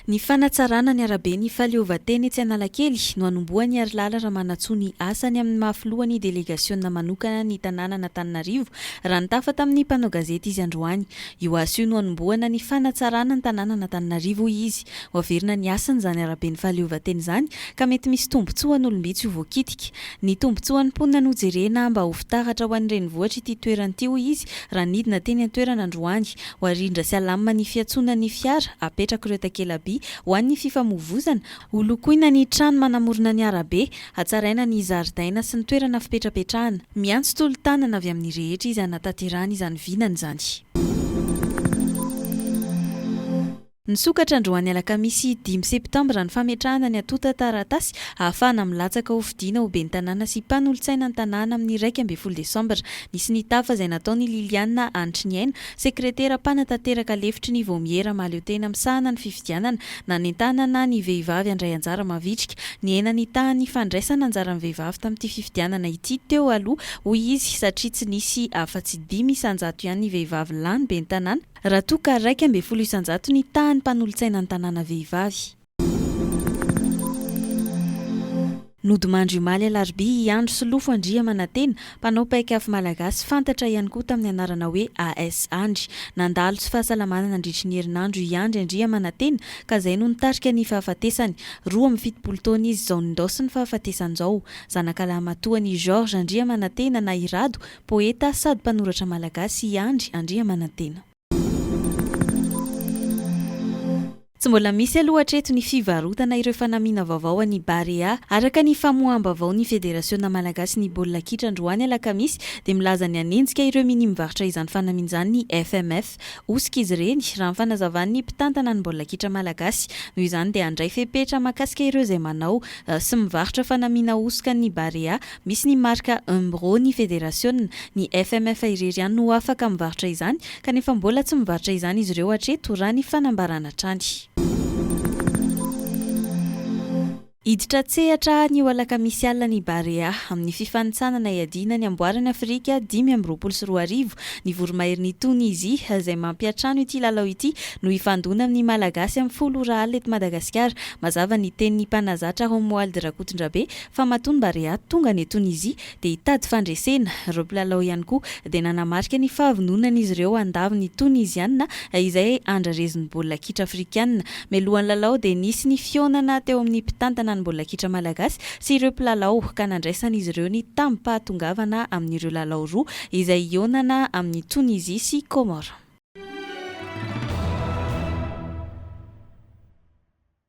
Ny fanatsarana ny araben'ny fahaleovantena etsy Analakely no hanombohan'i Harilala Ramanantsoa ny asany amin'ny maha filohan'ny delegasiona manokana ny tanànan'Antananarivo raha nitafa tamin'ny mpanao gazety izy androany. Io asa io no hanombohana ny fanatsarana ny tanànan'Antananarivo hoy izy. Ho averina ny hasiny izany araben'ny fahaleovantena izany ka mety misy tombontsoan'olom-bitsy ho voakitika. Ny tombontsoan'ny mponina no jerena mba ho fitaratra ho an'ny renivohitra ity toerana ity hoy izy raha nidina teny an-toerana androany. Ho arindra sy alamina ny fiantsoana ny fiara, apetraka ireo takela-by ho an'ny fifamoivozana, ho lokoina ny trano manamorona ny arabe, hatsaraina ny zaridaina sy ny toerana fipetrapetrahana. Miantso tolo-tanana avy amin'ny rehetra izy hanatanterahana izany vinany izany. Nisokatra androany alakamisy dimy septambra ny fametrahana ny antontan-taratasy ahafahana milatsaka ho fidiana ho ben'ny tanàna sy mpanolotsaina ny tanàna amin'ny 11 desambra. Nisy ny tafa izay nataon'i Liliana Hanitriniaina, sekretera mpanatanteraka lefitry ny Vaomiera mahaleotena misahana ny fifidianana, nanentanana ny vehivavy handray anjara mavitrika. Nihena ny tahan'ny fandraisana anjaran'ny vehivavy tamin'ity fifidianana ity teo aloha, hoy izy, satria tsy nisy afa-tsy 5% ihany ny vehivavy lany ben'ny tanàna, Raha toa ka 11% ny tahan'ny mpanolotsaina ny tanàna vehivavy. Nodimandry omaly alarobia i Andry Solofo Andriamanantena, mpanao paik'afo malagasy fantatra ihany koa tamin'ny anarana hoe AS Andry. Nandalo tsy fahasalamana nandritry ny herinandro i Andry Andriamanantena ka izay no nitarika ny fahafatesany. 72 taona izy izao nindaosin'ny fahafatesany izao. Zanaka lahy-matoan'i Georges Andriamanantena na i Rado, Poeta sady mpanoratra malagasy i Andry Andriamanantena. Tsy mbola misy aloha hatreto ny fivarotana ireo fanamiana vaovao an'ny Barea. Araka ny famoaham-baovaon'ny Federasiona malagasy ny baolina kitra androany alakamisy dia milaza ny hanenjika ireo minia mivarotra izany fanamiana izany ny FMF. Hosoka izy ireny, raha ny fanazavan'ny mpitantana ny baolina kitra malagasy. Noho izany dia handray fepetra mahakasika ireo izay manao sy mivarotra fanamiana hosoka ny Barea Misy ny marika Umbro ny federasiona, ny FMF irery ihany no afaka mivarotra izany, kanefa mbola tsy mivarotra izany izy ireo hatreto, raha ny fanambarana hatrany. Hiditra an-tsehatra anio alakamisy alina ny Barea, amin'ny fifanintsanana hiadiana ny amboaran'i Afrika 2025. Ny voromaherin'i Tonizia, izay mampiantrano ity lalao ity, no hifandona amin'ny Malagasy amin'ny 10 ora alina eto Madagasikara. Mazava ny tenin'ny mpanazatra Romuald Rakotondrabe Fa matoa ny Barea tonga any Tonizia dia hitady fandresena. Ireo mpilalao ihany koa dia nanamarika ny fahavononan'izy ireo handavo ny Toniziana izay andrarezin'ny baolina kitra afrikanina. Mialohan'ny lalao dia nisy ny fihaonana teo amin'ny mpitantana ny baolina kitra malagasy sy ireo mpilalao ka nandraisan'izy ireo ny tamim-pahatongavana amin'ireo lalao roa izay hihaonana amin'i Tonizia sy Comores.